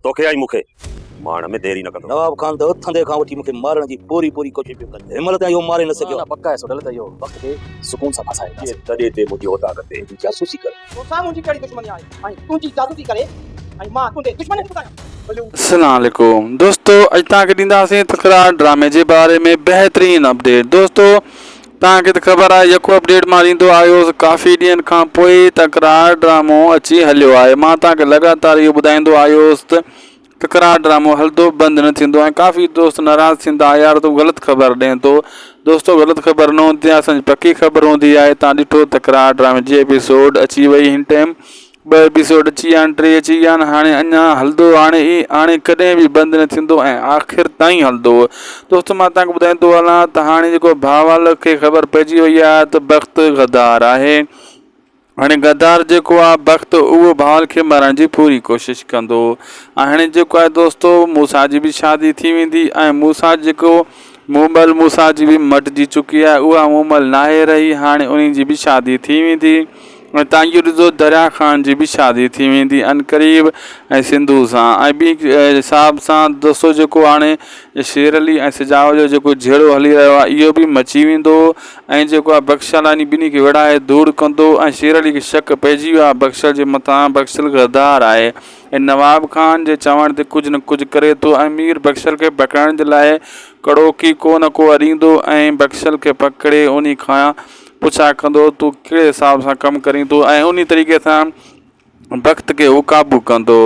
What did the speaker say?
توکي ۽ مون کي مارڻ ۾ دير ئي نه ڪندو. نواب خان ته اٿندي کان وٺي مون کي مارڻ جي پوري پوري ڪوشش پيو ڪري. هن مهل تائين اهو ماري نه سگهيو آهي. پڪ آهي سوڍل ته اهو وقت کي سڪون سان ڦاسائي وينداسين. تڏي تي منهنجي اوطاق تي جاسوسي ڪر. توسان منهنجي ڪهڙي دشمني آهي ۽ تنهنجي جاسوسي ڪري ۽ مان تنهنجي دشمني ٻڌايان. السلام عليڪم دوستو اڄ توهان کي ڏينداسين تڪرار ڊرامي جي باري ۾ بهترين اپڊيٽ دوستو توهان کي ته خبر آهي يڪو اپڊيٽ مان ڏيندو آيو هوس ڪافي ڏينهن کان پوء تڪرار ڊرامو اچي هليو آهي مان توهان کي لڳاتار اهو ٻڌائيندو آيو هوس ته تڪرار ڊرامو هلندو بند نه ٿيندو ۽ ڪافي دوست ناراض ٿيندا يار تون غلط خبر ڏين ٿو دوستو غلط خبر نه هوندي آهي اسان جي پڪي خبر هوندي آهي تان ڏٺو تڪرار ڊرامي جي ايپيسوڊ اچي وئي هن ٽائيم ٻه ايپيسوڊ اچي ويا آهن ٽي اچي ويا آهن هاڻي اڃا هلندو هاڻي ئي هاڻي ڪڏهن به بند نه ٿيندو ۽ آخر تائين هلندو دوستو مان توهان کي ٻڌائيندو هلان ته هاڻي جيڪو بهاول کي خبر پئجي وئي آهي ته بخت غدار آهي هاڻي غدار جيڪو آهي بخت اهو بهاول کي مارڻ جي پوري ڪوشش ڪندو ۽ هاڻي جيڪو آهي دوستو موسيٰ جي به شادي ٿي ويندي ۽ موسيٰ جيڪو مومل موسيٰ جي به مٽجي چڪي آهي اها مومل ناهي رهي هاڻي انهي جي به شادي ٿي ويندي ۽ تان اهو ڏسو دريا خان جي به شادي ٿي ويندي عنقريب ۽ سنڌو سان ۽ ٻي حساب سان دوستو جيڪو هاڻي شير علي ۽ سجاول جو جيڪو جهيڙو هلي رهيو آهي اهو به مچي ويندو ۽ جيڪو آهي بخشل آهي ٻنهي کي وڙهائي ڌوڙ ڪندو ۽ شير علي کي شڪ پئجي ويو آهي بخشل جي مٿان بخشل غدار آهي ۽ نواب خان جي چوڻ تي ڪجهه نه ڪجهه ڪري ٿو ۽ مير بخشل کي پڪڙڻ جي لاء ڪڙوڪي ڪو نه ڪو اڏيندو ۽ بخشل کي پڪڙي انهي کان پڇا ڪندو تون ڪهڙي حساب سان ڪم ڪرين ٿو ۽ انهي طريقي سان بخت کي هو قابو ڪندو.